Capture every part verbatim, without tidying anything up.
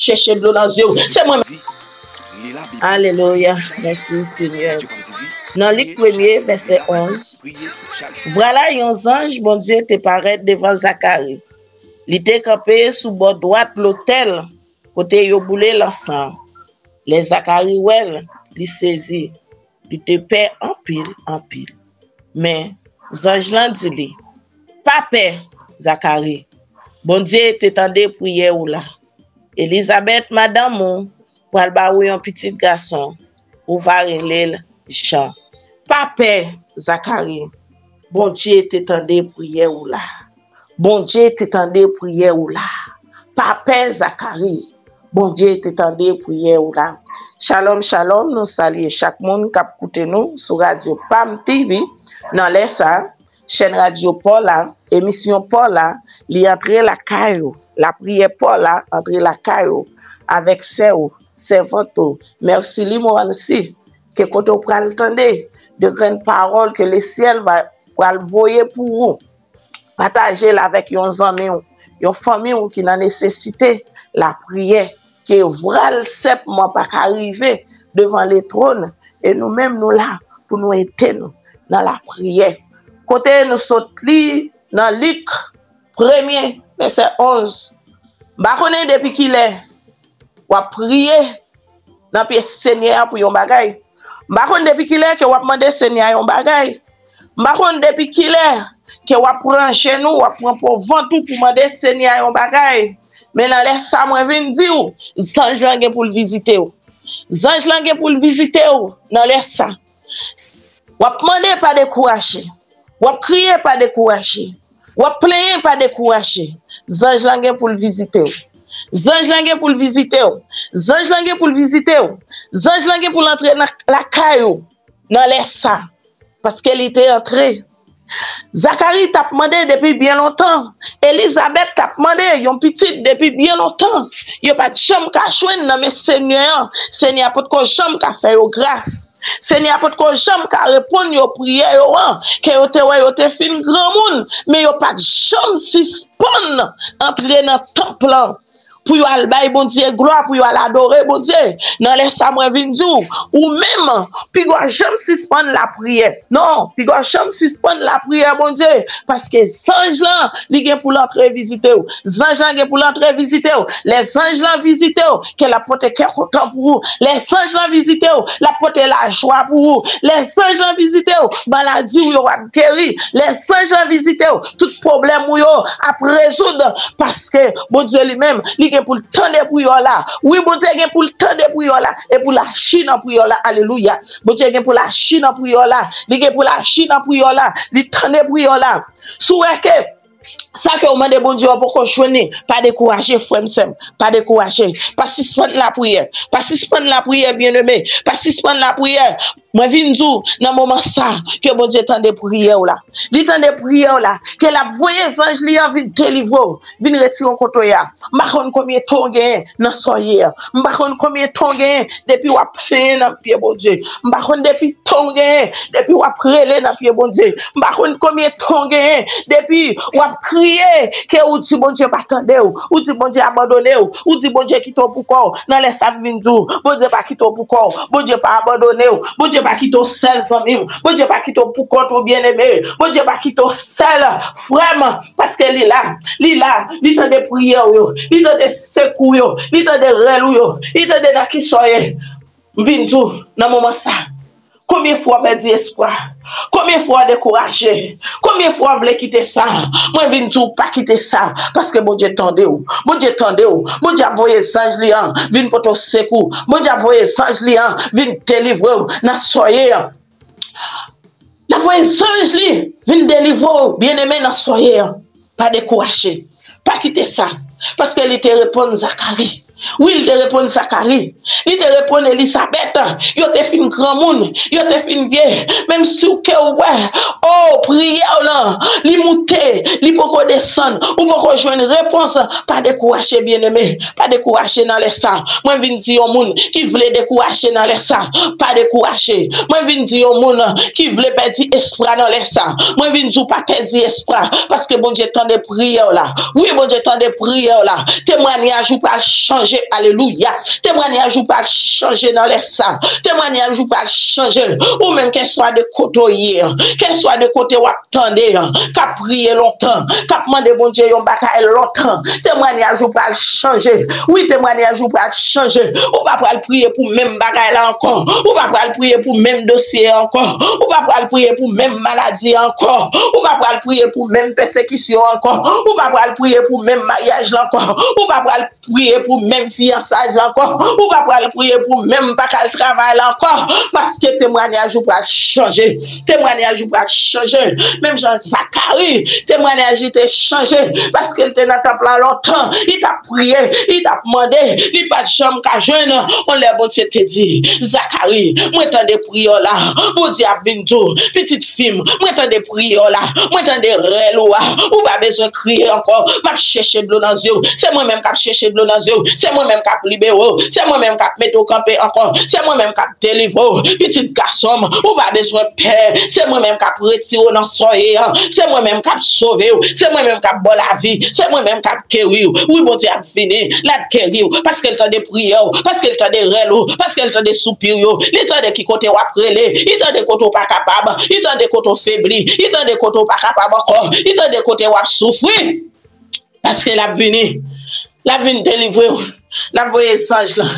chèche dlo nan zye w. Se mwen menm. Alelouya. Mèsi, Senyè. Nan Lik premye, vèsè onz. Vwala, yon zanj Bondye te parèt devan Zakari. Li te kanpe sou bò dwat lotèl kote yo boule lansan an. Lè Zakari wè l, li sezi, li te pè anpil, anpil. Men, zanj lan di li, pa pè, Zakari, Bondye te tande priyè ou la. Elizabèt, madanm ou, pral ba ou yon pitit gason, ou va rele l Jan. Pa pè, Zakari, Bondye te tande priyè ou la. Bondye te tande priyè ou la. Pa pè, Zakari, Bondye te tande priyè ou la. Shalom, shalom, nou salye chak moun k ap koute nou sou radyo Pam T V nan lè sa. Chèn radyo pa w la, emisyon pa w la, li antre lakay ou. Lapriyè pa w la antre lakay ou avèk sè ou, sèvant ou, Mercily Morancy, ke kote w pral tande de grenn pawòl ke lesyèl va pral voye pou ou. Pataje l avèk yon zanmi w, yon fanmi w ki nan nesesite lapriyè, ke vwal senpman pa ka rive devan letwòn, e nou menm nou la pou nou ede nou nan lapriyè. Kote nou sot li nan Lik premye, vèsè onz. M pa konnen depi kilè w ap priye nan pye Senyè a pou yon bagay. M pa konn depi kilè ke w ap mande Senyè a yon bagay. M pa konn depi kilè ke w ap pran jenou, w ap pran po vant ou pou mande Senyè a yon bagay. Men nan lè sa, mwen vin di w, zanj lan gen pou l vizite w. Zanj lan gen pou l vizite w nan lè sa. W ap mande, pa dekouraje. W ap kriye, pa dekouraje. W ap plenyen, pa dekouraje. Zanj lan gen pou l vizite w. Zanj lan gen pou l vizite w. Zanj lan gen pou l vizite w. Zanj lan gen pou l antre nan lakay ou nan lè sa. Paske li te antre. Zakari t ap mande depi byen lontan. Elizabèt t ap mande yon pitit depi byen lontan. Yo pa t janm ka jwenn nan men Senyè an. Senyè a potko janm ka fè yo gras. Senyè a potko janm ka reponn yo priyè yo an, ke yo te wè yo te fin granmoun, men yo pa t janm sispann antre nan tanp lan pou yo al bay Bondye glwa, pou yo al adore Bondye. Nan lè sa, mwen vin di w, ou menm, piga w janm sispann lapriyè. Non, piga w janm sispann lapriyè Bondye, paske zanj lan, li gen pou l antre vizite w. Zanj lan gen pou l antre vizite w. Lè zanj lan vizite w, ke l ap pote kè kontan pou ou. Lè zanj lan vizite w, l ap pote lajwa pou ou. Lè zanj lan vizite w, maladi w yo ap geri. Lè zanj lan vizite w, tout pwoblèm ou yo ap rezoud. Paske Bondye li menm, li gen pou l tande priyè w la. Wi, Bondye gen pou l tande priyè w la e pou l aji nan priyè w la. Alelouya. Bondye gen pou l aji nan priyè w la. Li gen pou l aji nan priyè w la. Li tande priyè w la. Si w wè ke sa ke w mande Bondye a poko jwenn li, pa dekouraje, frè m, sè m. Pa dekouraje. Pa sispann lapriyè. Pa sispann lapriyè, byeneme. Pa sispann lapriyè. Mwen vin di w nan moman sa ke Bondye tande priyè w la. Li tande priyè w la. Ke l ap voye zanj li an vin delivre w, vin retire w kote w ye a. M pa konn konbyen tan w genyen nan sa w ye a. M pa konn konbyen tan w genyen depi w ap plenyen nan pye Bondye. M pa konn depi tan w genyen depi w ap rele nan pye Bondye. M pa konn konbyen tan w genyen depi w ap kriye, ke ou di Bondye pa tande w, ou di Bondye abandone w, ou di Bondye kite w pou kò w. Nan lè sa m vin di w, Bondye pa kite w pou kò w, Bondye pa abandone w, Bondye pa kite w sèl, zanmi m, Bondye pa kite w pou kont ou, byeneme, Bondye pa kite w sèl, frè m, paske li la, li la, li tande priyè w yo, li tande sekou w yo, li tande rèl ou yo, li tande nan kisa w ye. M vin di w nan moman sa, konbyen fwa w pèdi espwa? Konbyen fwa w dekouraje? Konbyen fwa w vle kite sa? Mwen vin di w pa kite sa, paske Bondye tande w. Bondye tande w. Bondye ap voye zanj li an vin pote w sekou. Bondye ap voye zanj li an vin delivre w nan sa w ye an. L ap voye zanj li vin delivre w, byeneme, nan sa w ye an. Pa dekouraje. Pa kite sa. Paske li te reponn Zakari. Wi, li te reponn Zakari. Li te reponn Elizabèt. Yo te fin granmoun. Yo te fin vye. Menm si w ke w wè, o, priyè w lan, li moute, li poko desann, ou poko jwenn repons, pa dekouraje, byeneme. Pa dekouraje nan lè sa. Mwen vin di yon moun ki vle dekouraje nan lè sa, pa dekouraje. Mwen vin di yon moun ki vle pèdi espwa nan lè sa, mwen vin di w pa pèdi espwa, paske Bondye tande priyè w la. Wi, Bondye tande priyè w la. Temwayaj ou pral chanje. chanje. Alelouya. Temwanyaj ou pral chanje nan lè sa. Temwanyaj ou pral chanje. Ou menm, kèlswa de kote w ye, kèlswa de kote w ap tande, k ap priye lontan, k ap mande Bondye yon bagay lontan, temwanyaj ou pral chanje. Wi, temwanyaj ou pral chanje. Ou pa pral priye pou menm bagay la ankò. Ou pa pral priye pou menm dosye ankò. Ou pa pral priye pou menm maladi ankò. Ou pa pral priye pou menm pèsekisyon ankò. Ou pa pral priye pou menm maryaj la ankò. Ou pa pral priye pou menm fiyansaj la ankò. Ou pa pral priye pou menm pa ka al travay la ankò. Paske temwanyaj ou pral chanje. Temwanyaj ou pral chanje. Menm jan Zakari, temwanyaj li te chanje. Paske l te nan tanp lan lontan. Li t ap priye, li t ap mande. Li pa t janm ka jwenn. On lè Bondye te di, Zakari, mwen tande priyè w la. Bondye ap vin di w, pitit fi m, mwen tande priyè w la. Mwen tande rèl ou a. Ou pa bezwen kriye ankò. M ap chèche dlo nan zye w. Se mwen menm k ap chèche dlo nan zye w. Se mwen menm k ap libere w. Se mwen menm k ap mete w kanpe ankò. Se mwen menm k ap delivre w. Pitit gason m, ou pa bezwen pè. Se mwen menm k ap retire w nan sa w ye an. Se mwen menm k ap sove w. Se mwen menm k ap ba w lavi. Se mwen menm k ap geri w. Wi, Bondye ap vini, l ap geri w, paske l tande priyè w, paske l tande rèl ou, paske l tande soupir yo, li tande ki kote w ap rele, li tande kote w pa kapab, li tande kote w febli, li tande kote w pa kapab ankò, li tande kote w ap soufri. Paske l ap vini, l ap vin delivre w, l ap voye zanj lan,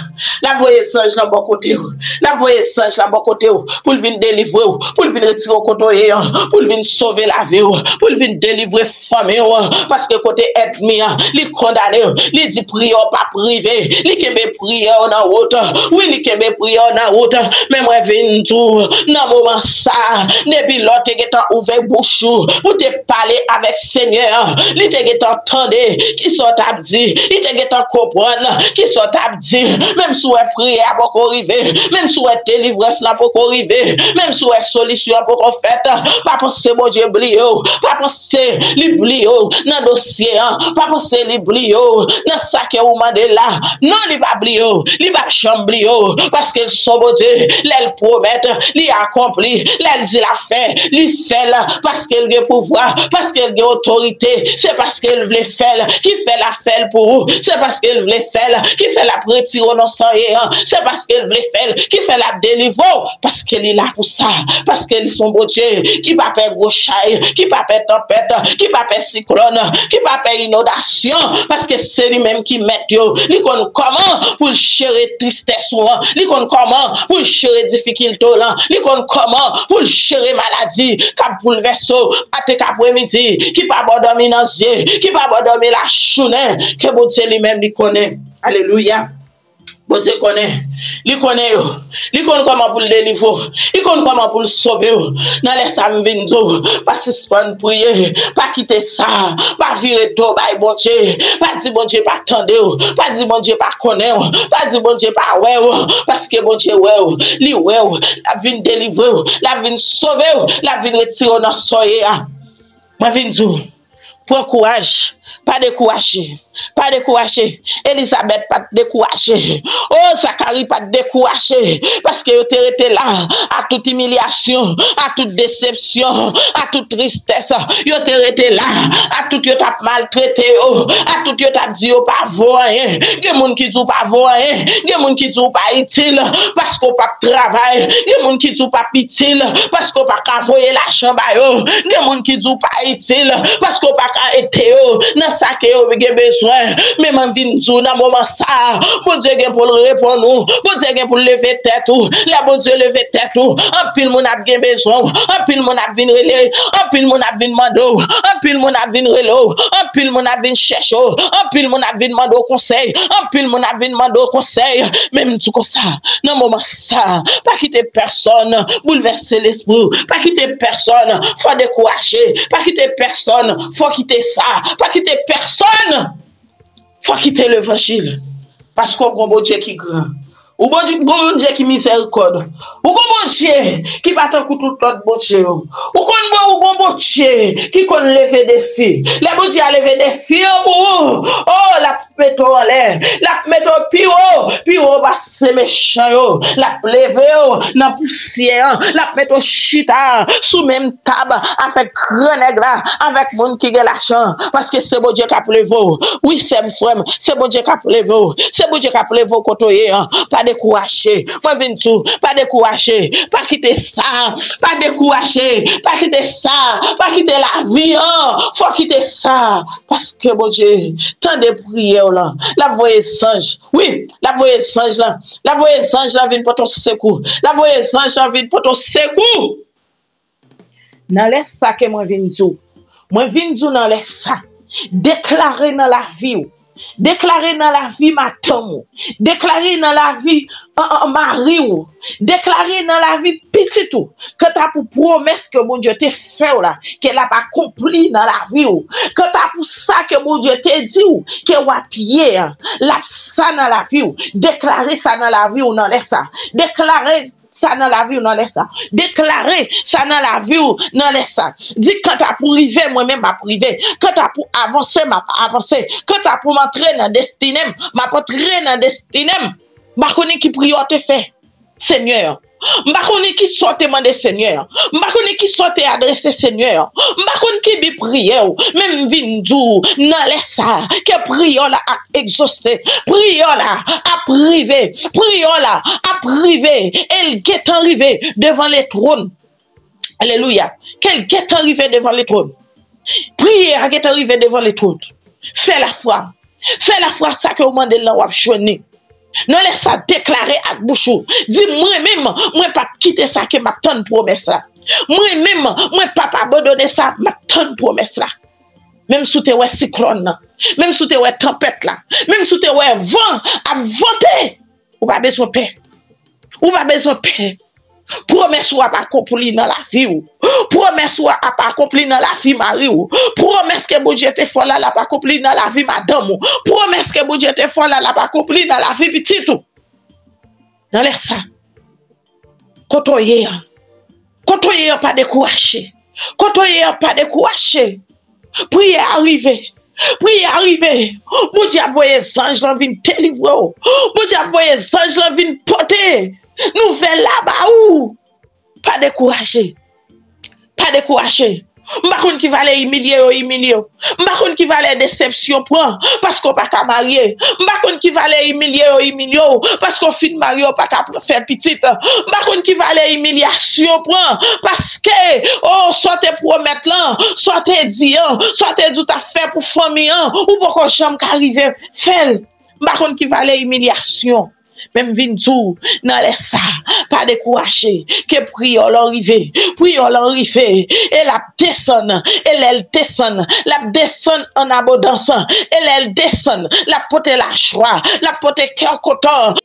l ap voye zanj lan bò kote w, l ap voye zanj lan bò kote w, pou l vin delivre w, pou l vin retire w kote w ye an, pou l vin sove lavi w, pou l vin delivre fanmi w, paske kote ènmi an, li kondane w, li di priyè w p ap rive, li kenbe priyè w nan wout, wi, li kenbe priyè w nan wout, men mwen vin di w, nan moman sa, depi lè w te gentan ouvè bouch ou, pou te pale avèk Senyè an, li te gentan tande kisa w t ap di, li te gentan konprann kisa w t ap di, menm si w wè priyè a poko rive, menm si w wè delivrans lan poko rive, menm si w wè solisyon an poko fèt, pa panse Bondye bliye w, pa panse se li bliye w nan dosye an. Pa panse li bliye w nan sa ke ou mande la. Non, li pa bliye w. Li p ap janm bliye w. Paske l se yon Bondye, lè l pwomèt, li akonpli. Lè l di l ap fè, li fè l. Paske l gen pouvwa, paske l gen otorite. Se paske l vle fè l ki fè l ap fè l pou ou. Se paske l vle fè l ki fè l ap retire w nan sa w ye an. Se paske l vle fè l ki fè l ap delivre w. Paske li la pou sa. Paske li se yon Bondye ki pa pè gwo chay, ki pa pè tanpèt, ki pa pè siklòn, ki pa pè inondasyon. Paske se li menm ki mèt yo. Li konn kòman pou l jere tristès ou an. Li konn kòman pou l jere difikilte w lan. Li konn kòman pou l jere maladi k ap boulvèse w maten k apremidi, ki pa ba w dòmi nan zye, ki pa ba w dòmi lajounen. Ke Bondye li menm li konnen. Alelouya. Bondye konnen. Li konnen yo. Li konn kòman pou l delivre w. Li konn kòman pou l sove w. Nan lè sa, m vin di w, pa sispann priye. Pa kite sa. Pa vire do bay Bondye. Pa di Bondye pa tande w. Pa di Bondye pa konnen w. Pa di Bondye pa wè w. Paske Bondye wè w. Li wè w. L ap vin delivre w. L ap vin sove w. L ap vin retire w nan sa w ye a. Mwen vin di w, pran kouraj. Pa dekouraje. Pa dekouraje. Elizabèt pa t dekouraje. O, Zakari pa t dekouraje. Paske yo te rete la a tout imilyasyon, a tout desepsyon, a tout tristès. Yo te rete la a tout yo t ap maltrete yo, a tout yo t ap di yo pa vo anyen. Gen moun ki di w pa vo anyen. Gen moun ki di w pa itil paske w p ap travay. Gen moun ki di w p ap itil paske w pa ka voye lajan ba yo. Gen moun ki di w pa itil paske w pa ka ede yo nan sa ke yo gen bezwen. Men mwen vin di w nan moman sa a, Bondye gen pou l reponn ou. Bondye gen pou l leve tèt ou. Lè Bondye leve tèt ou, anpil moun ap gen bezwen w. Anpil moun ap vin rele. Anpil moun ap vin mande w. Anpil moun ap vin rele w. Anpil moun ap vin chèche w. Anpil moun ap vin mande w konsèy. Anpil moun ap vin mande w konsèy. Men m di w konsa, nan moman sa, pa kite pèsonn boulvèse lespri w. Pa kite pèsonn fè w dekouraje. Pa kite pèsonn fè w kite sa. Pa kite pèsonn fè w kite levanjil. Paske w gon Bondye ki gran. Ou Bondye, gon Bondye ki mizèrikòd. Ou gon Bondye ki pa tankou tout lòt Bondye yo. Ou konn bon, ou gon Bondye ki konn leve defi. Lè Bondye a leve defi an pou ou, o, l ap mete w anlè, l ap mete w pi wo, pi wo pase mechan yo, l ap leve w nan pousyè an, l ap mete w chita sou menm tab avèk gran nèg la, avèk moun ki gen lajan, paske se Bondye k ap leve w. Wi, sè m, frè m, se Bondye k ap leve w, se Bondye k ap leve w kote w ye an. Pa dekouraje. Mwen vin di w, pa dekouraje, pa kite sa, pa dekouraje, pa kite sa, pa kite lavi an, fò w kite sa, paske Bondye tande priyè w lan, l ap voye zanj, wi, l ap voye zanj lan, l ap voye zanj lan vin pote w sekou, l ap voye zanj lan vin pote w sekou. Nan lè sa ke mwen vin di w, mwen vin di w nan lè sa, deklare nan lavi w, deklare nan lavi madanm ou, deklare nan lavi an, an, mari w, deklare nan lavi pitit ou, kanta pou pwomès ke Bondye te fè w la, ke l ap akonpli nan lavi w, kanta pou sa ke Bondye te di w, ke w ap ye an, l ap sa nan lavi w, deklare sa nan lavi w nan lè sa, deklare sa nan lavi w nan lè sa. Deklare sa nan lavi w nan lè sa. Di, kanta pou rive, mwen menm m ap rive. Kanta pou avanse, m ap avanse. Kanta pou m antre nan destine m, m ap antre nan destine m. M pa konnen ki priyè w te fè Senyè an. M pa konnen ki sa w te mande Senyè an. M pa konnen ki sa w te adrese Senyè an. M pa konn ki bi priyè w. Men m vin di w nan lè sa a, ke priyè w la ap egzose. Priyè w la ap rive. Priyè w la ap rive. E l gentan rive devan le twòn. Alelouya. Ke l gentan rive devan le twòn. Priyè a gentan rive devan le twòn. Fè lafwa. Fè lafwa, sa ke w mande l lan, w ap jwenn li. Nan lè sa, deklare ak bouch ou. Di, mwen menm, mwen p ap kite sa ke m ap tann pwomès la. Mwen menm, mwen p ap abandone sa, m ap tann pwomès la. Menm si w te wè siklòn nan, menm si w te wè tanpèt la, menm si w te wè van ap vante, ou pa bezwen pè. Ou pa bezwen pè. Pwomès ou ap akonpli nan lavi w. Pwomès ou ap akonpli nan lavi mari w. Pwomès ke Bondye te fè w la, l ap akonpli nan lavi madanm ou. Pwomès ke Bondye te fè w la, l ap akonpli nan lavi pitit ou. Nan lè sa, kote w ye an, kote w ye an, pa dekouraje. Kote w ye an, pa dekouraje. Priyè a rive. Priyè a rive. Bondye ap voye zanj lan vin delivre w. Bondye ap voye zanj lan vin pote nouvèl la ba ou. Pa dekouraje. Pa dekouraje. M pa konn ki valè imilye yo imilye w. M pa konn ki valè desepsyon pran paske w pa ka marye. M pa konn ki valè imilye yo imilye w paske w fin marye, w pa ka pr-, fè pitit. M pa konn ki valè imilyasyon pran paske, o, sa w te pwomèt lan, sa w te di an, sa w te di w t ap fè pou fanmi an, ou poko janm ka rive fè l. M pa konn ki valè imilyasyon. Men m vin di w, nan lè sa, pa dekouraje, ke priyè w lan rive, priyè w lan rive, e l ap desann, e lè l desann, l ap desann an abondans, e lè l desann, l ap pote lajwa, l ap pote kè kontan.